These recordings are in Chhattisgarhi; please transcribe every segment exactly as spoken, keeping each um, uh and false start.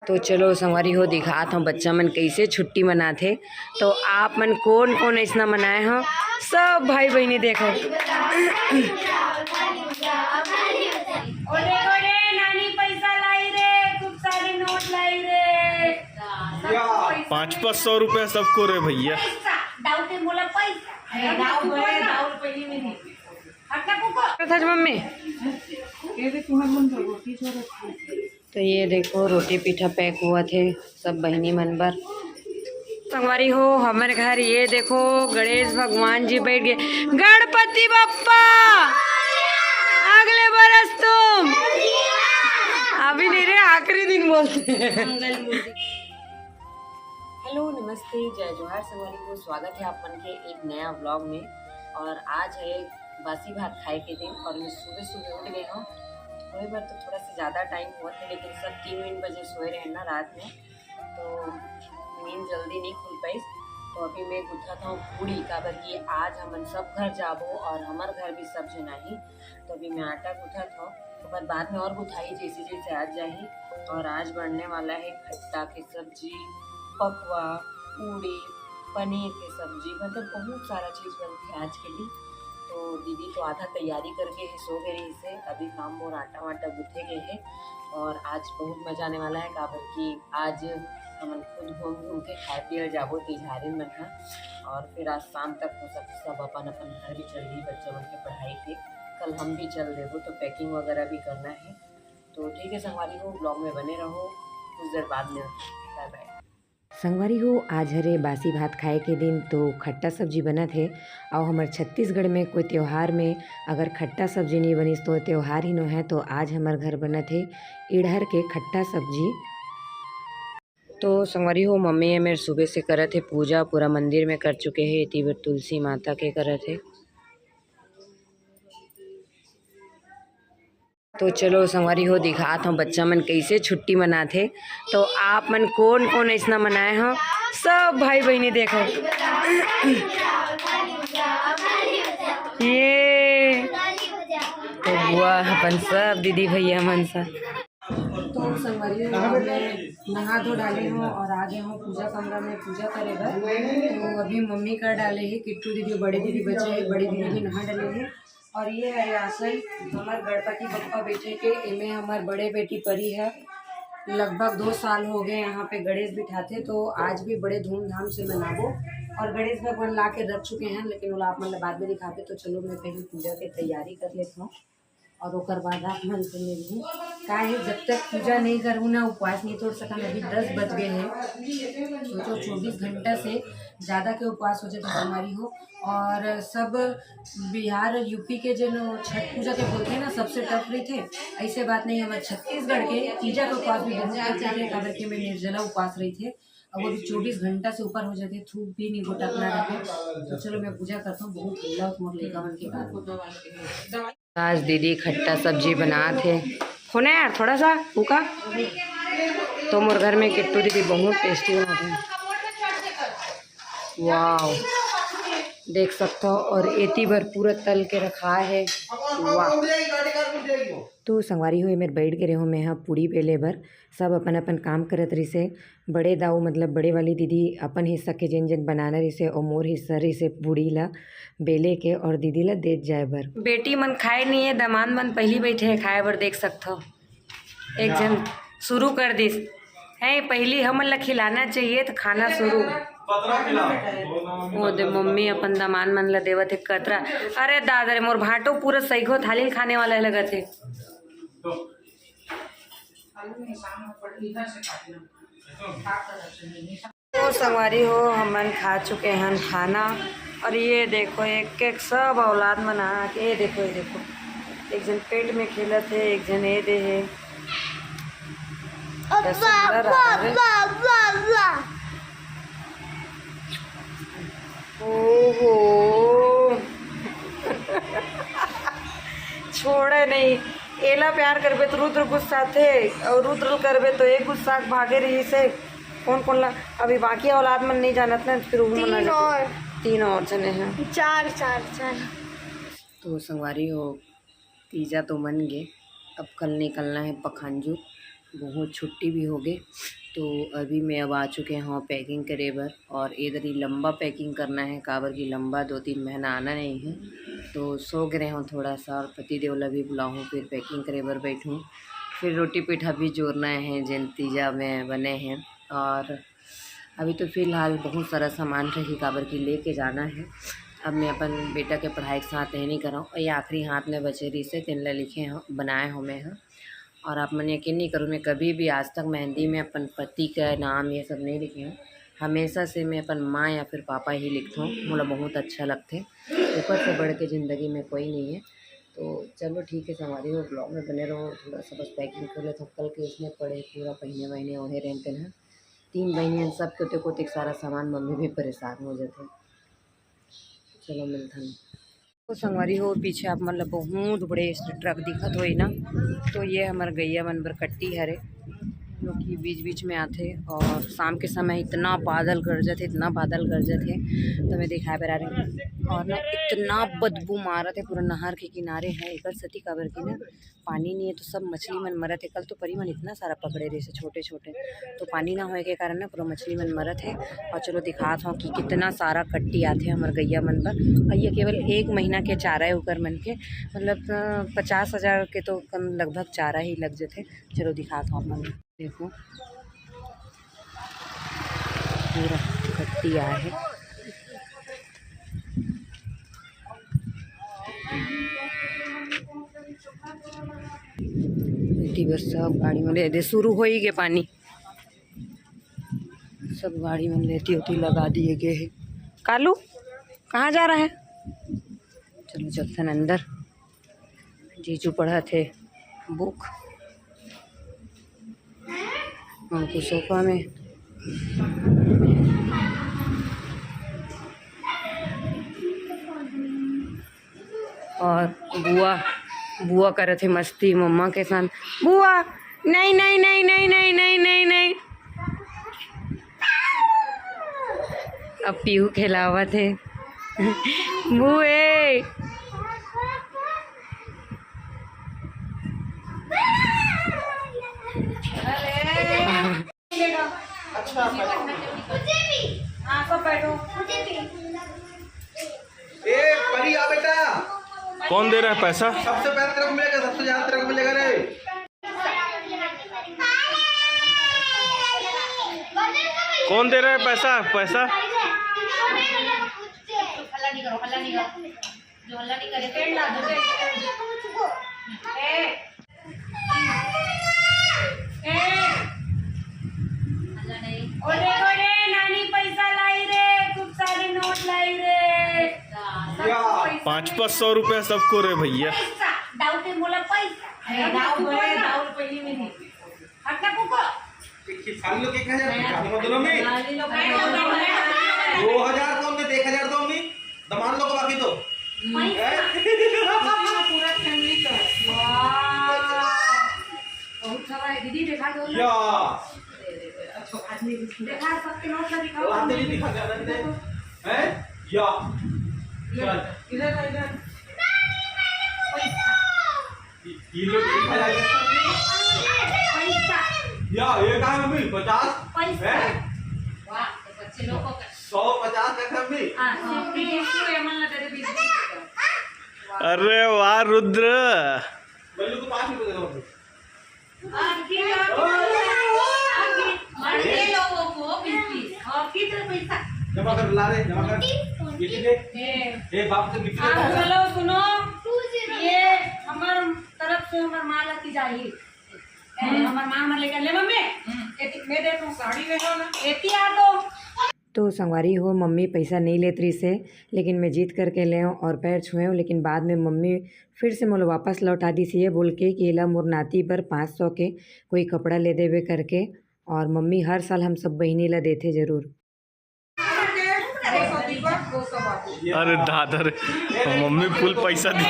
तो चलो संगवारी हो, दिखात हूँ बच्चा मन कैसे छुट्टी मनाथे। तो आप मन कौन कौन ऐसना मनाए हो, सब भाई बहनी देखो। ओ देखो रे, नानी पैसा लाई रे, खूब सारे नोट लाई रे। पाँच पाँच सौ रुपया सबको रे भैया। पैसा, दाऊ के बोला पैसा। अरे दाऊ बोले, दाऊ पहली में नहीं। हटना कुको। था मम्मी। तो ये देखो, रोटी पीठा पैक होवत हे सब बहिनी मन बर। संगवारी हो, हमर घर ये देखो, गणेश भगवान जी बैठ गए। गणपति बप्पा, अगले बरस तुम। अभी नहीं रे, आखिरी दिन बोलते हैं। हेलो, नमस्ते, जय जोहार संगवारी हो, स्वागत है आप मन के एक नया व्लॉग में। और आज है बासी भात खाए के दिन और मैं सुबह सुबह उठ गई हूँ। वही बार तो थोड़ा सा ज़्यादा टाइम हुआ था, लेकिन सब तीन तीन बजे सोए रहे ना रात में, तो नींद जल्दी नहीं खुल पाई। तो अभी मैं गुथत हूँ पूड़ी, काबर कि आज हमन सब घर जाबो और हमर घर भी सब झन आही। तो अभी मैं आटा गुथत हूँ, ओकर बाद में और गुथाई जैसे जैसे आज जाही। और आज बनने वाला है खट्टा के सब्जी, पकवा, पूड़ी, पनीर के सब्जी, मतलब बहुत सारा चीज़ बनथे आज के लिए। तो दीदी तो आधा तैयारी करके ही सो गए रहिसे, अभी काम और आटा वाटा गुथे गए हैं। और आज बहुत मज़ा आने वाला है, काबर कि आज हमन खुद घूम घूम के खाए पिए जाबो तिजहारी मन ह। और फिर आज शाम तक हो सकता सब अपन अपन घर भी चल रही, बच्चा मन के पढ़ाई के। कल हम भी चल देबो, तो पैकिंग वगैरह भी करना है। तो ठीक है संगवारी हो, ब्लॉग में बने रहो, कुछ देर बाद मिलते हैं, बाय बाय। संगवारी हो, आज हरे बासी भात खाए के दिन, तो खट्टा सब्जी बनत हे। अउ हमर छत्तीसगढ़ में कोई त्योहार में अगर खट्टा सब्जी नहीं बनिस, तो त्योहार ही नो है। तो आज हमर घर बनत हे इड़हर के खट्टा सब्जी। तो संगवारी हो, मम्मी ये मेर सुबह से करत हे पूजा, पूरा मंदिर में कर चुके हे, एती बर तुलसी माता के करत हे। तो चलो संगवारी हो, दिखात हूँ बच्चा मन कैसे छुट्टी मनाथे। तो आप मन कौन कौन ऐसना मनाए हो, सब भाई बहनी देखो। ये तो बुआ अपन सब दीदी भैया मन सा। तो संगवारी हो, मैं नहा धो डाले हूँ और आ गए हूँ पूजा कमरा में पूजा करे बर। तो अभी मम्मी कर डाले है, किट्टू दीदी, बड़े दीदी बचे है, बड़ी दीदी भी नहा डाले है। और ये है आसन हमर गणपति बप्पा बैठे के, एमे हमर बड़े बेटी परी है। लगभग दो साल हो गए यहाँ पे गणेश बिठाथे, तो आज भी बड़े धूमधाम से मनाबो। और गणेश भगवान ला के रख चुके हैं, लेकिन ओला आप मन ला बाद में दिखाबे। तो चलो, मैं पहले पूजा के तैयारी कर लेता हूँ और ओकर बाद आप मन से मिलहूँ। काहे, जब तक पूजा नहीं करहूँ ना, उपवास नहीं तोड़ सकन। अभी दस बज गए हैं, सोचो, चौबीस घंटा से ज़्यादा के उपवास हो जाए तो बीमारी हो। और सब बिहार और यूपी के जो छठ पूजा के बोलते हैं ना, सबसे टफ रही थे, ऐसे बात नहीं। हमारे छत्तीसगढ़ के तीजा के उपवास भी बहुत टफ रही थे, काबर के में निर्जला उपवास रही थे। अब वो भी चौबीस घंटा से ऊपर हो जाते, थूक भी नहीं गोटा अपना रखे। तो चलो, मैं पूजा करता हूँ, बहुत हल्ला हो मोर लइका मन के कारण। आज दीदी खट्टा सब्जी बनात हे। खोना यार, थोड़ा सा उका। तो मोर घर में किट्टू दीदी बहुत टेस्टी बनात हे। वाओ, देख सकथो, और एती बर पूरा तल के रखा है। वाह। तो संगवारी हो, एमेर बैठ गे रेहो मैं ह पूड़ी बेले बर। सब अपन अपन काम करत रिसे। बड़े दाऊ, मतलब बड़े वाली दीदी, अपन हिस्सा के जेन जेन बनाना रिसे, अउ मोर हिस्सा रिसे पूड़ी ला बेले के और दीदी ला देत जाए बर। बेटी मन खाए नहीं है, दमांद मन पहली बैठे है खाए बर, देख सकथो। एक झन शुरू कर दिस, है पहली हमन ला खिलाना चाहिए तो खाना शुरू। वो दे मम्मी अपन दमांद मन ला देवत है कतरा। अरे दादा रे, मोर भांटो पूरा सैगो थाली ल खाने वाला है लगत है। तो संगवारी हो, हमन खा चुके हन खाना। और ये देखो, एक एक सब औलाद मन आ के, ये देखो, ये देखो, एक झन पेट में खेलत हे, एक झन ए दे हे। अब्बा, रसगुल्ला अब्बा, रहा है। अब्बा, अब्बा, अब्बा। ओहो। छोड़े नहीं। एला प्यार करबे तो रुद्र गुस्साथे, और रुद्र करबे तो एक गुस्सा भागे रही से। कौन कौन ला अभी बाकी औलाद मन नहीं जानत ना, फिर वो मन आ तीन जाते। और। तीन और जने हैं। चार, चार, चार। तो संगवारी हो, तीजा तो मन गे, अब कल निकलना है पखांजू। बहुत छुट्टी भी होगे, तो अभी मैं अब आ चुके हौं packing करे बर। और ए दरी लंबा packing करना हे, काबर कि लंबा दो तीन महीना आना नहीं हे, तो सो गे रहे हौं थोड़ा सा। और पति देव ला भी बुलाहूँ, फिर packing करे बर बैठहूँ, फिर रोटी पीठा भी जोरना हे, जेन तीजा में बने हे। और अभी तो फिलहाल बहुत सारा सामान रही, काबर कि लेके जाना हे। अब मैं अपन बेटा के पढ़ाई के साथ ये नहीं करौं, और ये आखिरी हाथ में बचे रहिसे, तेन ला लिखे हौं, बनाए हौं मैं ह। और आप मन यकीन नहीं करो, मैं कभी भी आज तक मेहंदी में अपन पति का नाम ये सब नहीं लिखे हौं। हमेशा से मैं अपन माँ या फिर पापा ही लिखथौं, मोला बहुत अच्छा लगथे। ऊपर से बढ़ के जिंदगी में कोई नहीं है। तो चलो ठीक है संगवारी हो, vlog में बने रहो। थोड़ा सा बस packing कर लेथौं, कल के उसमें पड़े पूरा पहिने वहिने ओढ़े रहेन तेन ह। तीन बहिनियन सब कोते कोते सारा सामान, मम्मी भी परेशान हो जाथे। चलो मिलथन। तो संगवारी हो, पीछे आप मन ला बहुत बड़े truck दिखत होही ना, तो ये हमर गैया मन बर कट्टी हरे, जो कि बीच बीच में आथे। और शाम के समय इतना बादल गरजत हे, इतना बादल गरजत हे, तो मैं दिखाए बर आ रही हूँ। और ना इतना बदबू मारत हे पूरा नहर के किनारे है, एकर सेती काबर कि ना पानी नहीं है, तो सब मछली मन मरत हे। कल तो परी मन इतना सारा पकड़े रहिसे छोटे छोटे, तो पानी ना होए के कारण ना पूरा मछली मन मरत हे। और चलो दिखात हौं कि कितना सारा कट्टी आथे हमर गैया मन बर। और ये केवल एक महीना के चारा है ओकर मन के, मतलब अ, पचास हजार के तो कम लगभग चारा ही लग जथे। चलो दिखात हौं आप मन, देखो पूरा कट्टी आए हे। एती बर सब गाड़ी मन ले दे, शुरू हो ही गए पानी, सब गाड़ी मन लेती होती लगा दिए गए हैं। कालू, कहाँ जा रहा है? चलो चलथन अंदर। जीजू पढ़त हे book, हमको सोफा में। और बुआ, बुआ करत हे मस्ती मम्मा के साथ। बुआ, नहीं, नहीं, नहीं। अब पीहू खेलावत हे। बुए। अच्छा, बैठो। हाँ, सब बैठो। ए, परी आ बेटा। कौन दे रहा है पैसा? सबसे पहले तेरे को मिलेगा, सबसे ज्यादा तेरे को मिलेगा रे। कौन दे रहा है पैसा? पैसा? हल्ला नहीं करो, हल्ला नहीं करो। जो हल्ला नहीं करे, पेड़ ला दो, पेड़, पेड़। ए। ए। हल्ला नहीं। ओ देखो रे, नानी पैसा लाई रे, खूब सारे नोट लाई रे। सबको पैसा पाँच पाँच सौ रुपया सबको रे भैया। पैसा, दाऊ के बोला पैसा। ए, दाऊ बोले, दाऊ पहली में नहीं। हटना कुको। किसान लोग एक हजार, दमांद लोग में। दो हजार कौन दे, एक हजार दो में। दमांद लोग बाकी दो। हैं? पूरा फैमिली का। वाह। बहुत सारा है। दीदी, दिखा दो ना। या। अच्छा, आदमी दिखा। दिखा, सबके नोट का दिखा। वो आदमी दिखा, क्या करते हैं? हैं? या। इधर, चल। इधर, इधर। ये, ये लोग दिखा जाएगा। पैसा। या, ये कहाँ है मम्मी? पचास? पैसा। हैं? वाह, तो बच्चे लोगों का। सौ पचास का था मम्मी? हाँ, हाँ, बीस को एमएल लगा दे, बीस को। अरे वाह रुद्र। बल्लू को पाँच रुपए दे दो मम्मी। ये लोगों को बीस बीस। और कितने पैसा? जमा कर ला रे, जमा कर। गिट्टी दे। ए। ए, बाप से गिट्टी दे। हाँ, चलो सुनो। ये हमार तरफ से हमार माँ ला की जाही। ए, हमार माँ हमार लेकर ले मम्मी। एती, मैं दे दूँ। साड़ी ले लो ना। एती आ तो। तो संगवारी हो, मम्मी पैसा नहीं लेत रहिस हे, लेकिन मैं जिद करके ले हूँ और पैर छुए हूँ, लेकिन बाद में मम्मी फिर से मोला वापस लौटा दिस, ये बोल के कि एला मोर नाती बर पाँच सौ के कोई कपड़ा ले देवे करके। और मम्मी हर साल हम सब बहिनी ला देथे जरूर। अरे दादा रे, मम्मी फुल पैसा दी।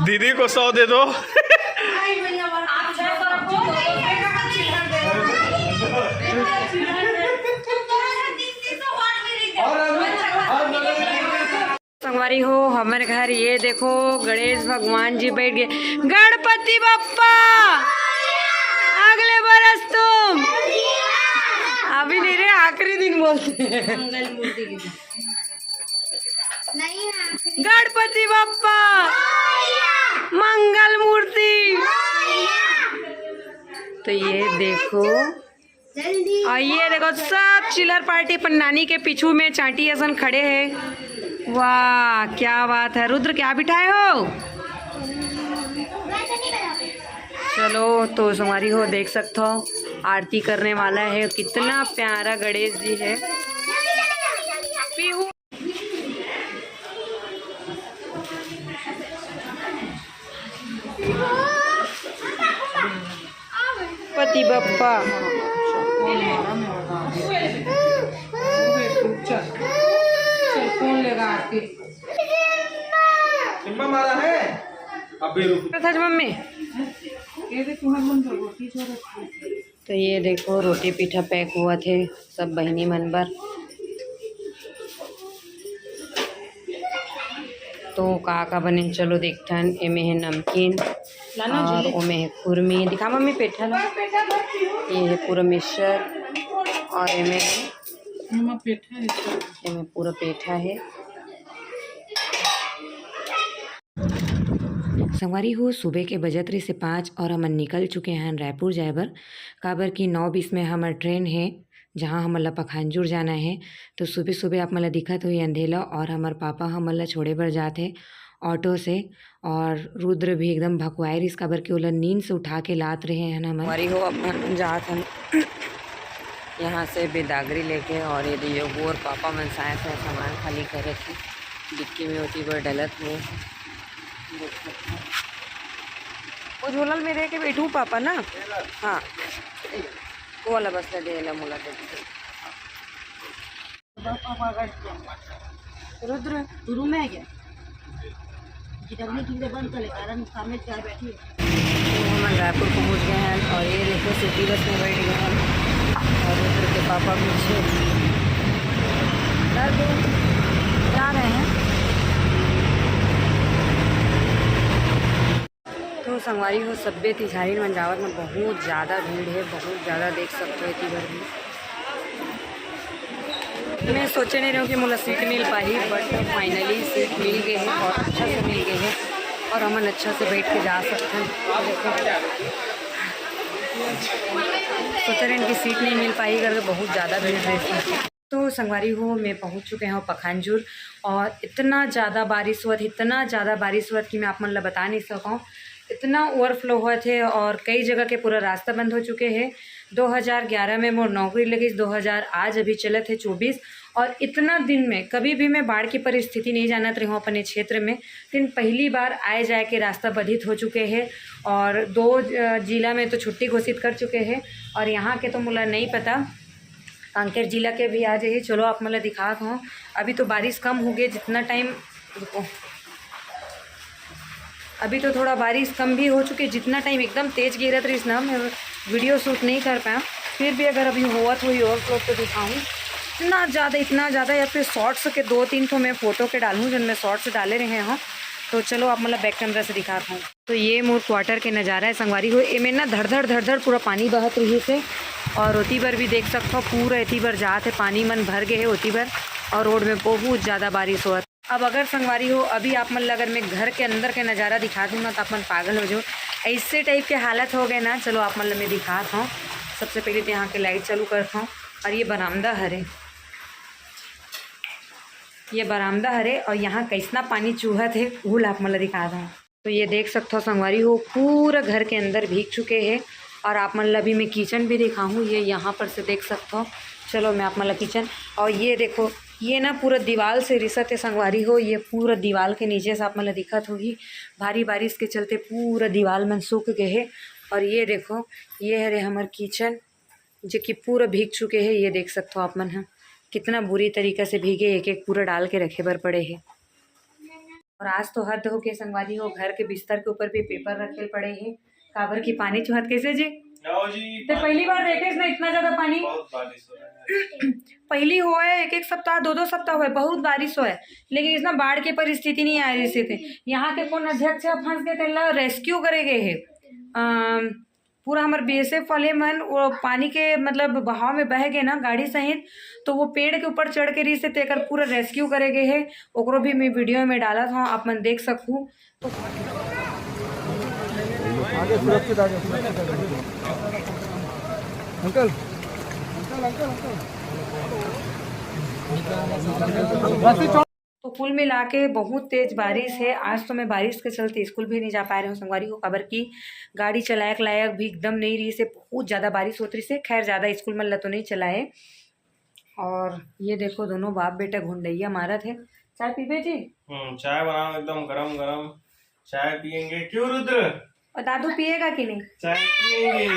दीदी को सौ दे दो। संगवारी हो, हमर घर ये देखो, गणेश भगवान जी बैठ गए। गणपति बप्पा, अगले बरस तुम, अभी नहीं रे, आखिरी दिन बोलते हैं। गणपति बप्पा, मंगल मूर्ति। तो ये देखो, और ये देखो, सब चिलर पार्टी अपन नानी के पीछू में चांटी असन खड़े है। वाह, क्या बात है। रुद्र, क्या बिठाए हो? चलो, तो संगवारी हो, देख सकते हो, आरती करने वाला है। कितना प्यारा गणेश जी है। पीहू। पति बप्पा। चल, फोन लेगा आपके। सिम्बा मारा है? अबे रुक। था मम्मी। ये देख, तुम्हारे मन रोटी जो रखी है। तो ये देखो, रोटी पीठा पैक हुआ थे सब बहिनी मन बर। तो का का बने, चलो देखथन। एमे है नमकीन और ओमे है खुरमी। दिखा मम्मी, पेठा ला। ये है पूरा मिक्सचर और एमे है, एमे पूरा पेठा है। संगवारी हो, सुबह के बजत रहिसे पाँच और हमन निकल चुके हन रायपुर जाए बर, काबर कि नौ बीस में हमर ट्रेन हे, जहाँ हमन ला पखानजूर जाना हे। तो सुबह सुबह आप मन ला दिखत होही अंधेला, और हमर पापा हमन ला छोड़े बर जात हे ऑटो से, और रुद्र भी एकदम भकुआए रहिस, काबर कि ओला नींद से उठा के लात रहे हन हमन। संगवारी हो, अब हमन जात हन यहाँ से बिदागरी लेके, और ये देखो, और पापा मन साए साए सामान खाली करत हे। डिक्की में ओती बर डलत हे। वो झोला ल में रह के बैठू पापा ना। हाँ, वो वाला बस ला दे ला, मोला दे दे। रुद्र, तू रूम में है क्या? जिधर नहीं, ठीक से बंद कर ले, कारण सामने चाय बैठी है। तो हम रायपुर पहुंच गए हैं और ये देखो, सिटी बस में बैठ गए हैं और रुद्र के पापा पीछे जा रहे हैं। तो संगवारी हो, सब्बे तिझारी मन जावत में बहुत ज़्यादा भीड़ है, बहुत ज़्यादा देख सकते हो एती बर भी। मैं सोचे नहीं रहूँ कि मोला सीट मिल पाही, but finally सीट मिल गए है और अच्छा से मिल गए है और हमन अच्छा से बैठ के जा सकते हैं। सोचे रहन कि सीट नहीं मिल पाही करके, बहुत ज़्यादा भीड़ रहती है। तो संगवारी हो, मैं पहुंच चुके हूँ पखानजूर और इतना ज़्यादा बारिश हुआ था, इतना ज़्यादा बारिश हुआ था कि मैं आप मन ला बता नहीं सकूँ। इतना ओवरफ्लो हुआ थे और कई जगह के पूरा रास्ता बंद हो चुके हैं। दो हज़ार ग्यारह में मोर नौकरी लगी, दो हज़ार आज अभी चलत है चौबीस, और इतना दिन में कभी भी मैं बाढ़ की परिस्थिति नहीं जानत रही हूँ अपने क्षेत्र में, लेकिन पहली बार आए जाए के रास्ता बाधित हो चुके हैं और दो जिला में तो छुट्टी घोषित कर चुके हैं और यहाँ के तो मोला नहीं पता। कांकेर जिला के भी आ जाइए। चलो आप मन ला दिखात हूँ। अभी तो बारिश कम हो गई, जितना टाइम, रुको, अभी तो थोड़ा बारिश कम भी हो चुकी, जितना टाइम एकदम तेज गिरत रहिस ना, मैं वीडियो शूट नहीं कर पाया। फिर भी अगर अभी होवत हुई ओवरफ्लो तो दिखाऊँ। इतना ज़्यादा, इतना ज़्यादा, या फिर शॉर्ट्स के दो तीन ठो मैं फोटो के डालूँ, जिनमें शॉर्ट्स डाले रहे हूँ। तो चलो आप मन ला बैक कैमरा से दिखाता हूँ। तो ये मोर क्वार्टर के नज़ारा है संगवारी हो। एमे ना धड़ धड़ धड़ धड़ पूरा पानी बहत रहिस हे और ओती बर भी देख सकथो, पूरा एती बर जात हे, पानी मन भर गए हे ओती बर। और रोड में बहुत ज़्यादा बारिश होवत। अब अगर संगवारी हो, अभी आप मन ला अगर मैं घर के अंदर के नज़ारा दिखा दूँ ना, तो आप मन पागल हो जाओ, ऐसे टाइप के हालत हो गए ना। चलो आप मन ला मैं दिखात हूँ। सबसे पहले तो यहाँ के लाइट चालू करत हूँ और ये बरामदा हरे, ये बरामदा हरे और यहाँ कैसना पानी चूहत हे, वो ला आप मन ला दिखात हूँ। तो ये देख सकथो संगवारी हो, पूरा घर के अंदर भीग चुके हे। और आप मन ला भी मैं किचन भी दिखाहूँ, ये यहाँ पर से देख सकथो। चलो मैं आप मन ला किचन, और ये देखो, ये ना पूरा दीवाल से रिसत हे संगवारी हो, ये पूरा दीवाल के नीचे से आप मन ला दिखत होही, भारी बारिश के चलते पूरा दीवाल मन सूख गए हे। और ये देखो, ये हरे हमर किचन, जो कि पूरा भीग चुके हे। ये देख सकथो आप मन ह, कितना बुरी तरीका से भीगे, एक एक पूरा डाल के रखे बर पड़े हे। और आज तो हद होके संगवारी हो, घर के बिस्तर के ऊपर भी पेपर रखे पड़े हे, काबर की पानी चुहत। कैसे जी? ते पहली बार देखे इसने इतना ज्यादा पानी। बहुत बारिश हो रहा है। पहली हुआ है, एक एक सप्ताह, दो दो सप्ताह हुआ है, बहुत बारिश हुआ है, लेकिन इसना बाढ़ के परिस्थिति नहीं आ रही से थे। यहाँ के कौन अध्यक्ष ह फंस गए, तेला रेस्क्यू करे गए है। अम, पूरा हमर बीएसएफ वाले मन वो पानी के मतलब बहाव में बह गए ना गाड़ी सहित, तो वो पेड़ के ऊपर चढ़ के रही से तेकर पूरा रेस्क्यू करे गए है। ओकरो भी मैं वीडियो में डालत हूँ, आप मन देख सकू। आगे सुरक्षित, आगे सुरक्षित, आगे। Uncle, uncle, uncle, uncle. तो कुल मिला के बहुत तेज बारिश है। आज तो मैं बारिश के चलते स्कूल भी नहीं जा पाए रहे हूँ संगवारी हो, काबर की गाड़ी चलाए के लायक भी एकदम नहीं रही से, बहुत ज्यादा बारिश होत रही से। खैर, ज्यादा स्कूल मन ला तो नहीं चलाए। और ये देखो, दोनों बाप बेटा घुंडैया मारत है। चाय पीबे जी? हम्म, चाय बनाओ, एकदम गरम गरम चाय पियेंगे। क्यों रुद्र? और दादू पिएगा कि नहीं? चाय पियेंगे।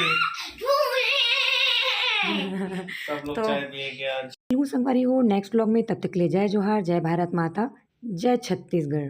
सब लोग तो चाय पिएंगे आज। मिलूँ संगवारी हो नेक्स्ट व्लॉग में, तब तक ले जय जोहार, जय भारत माता, जय छत्तीसगढ़।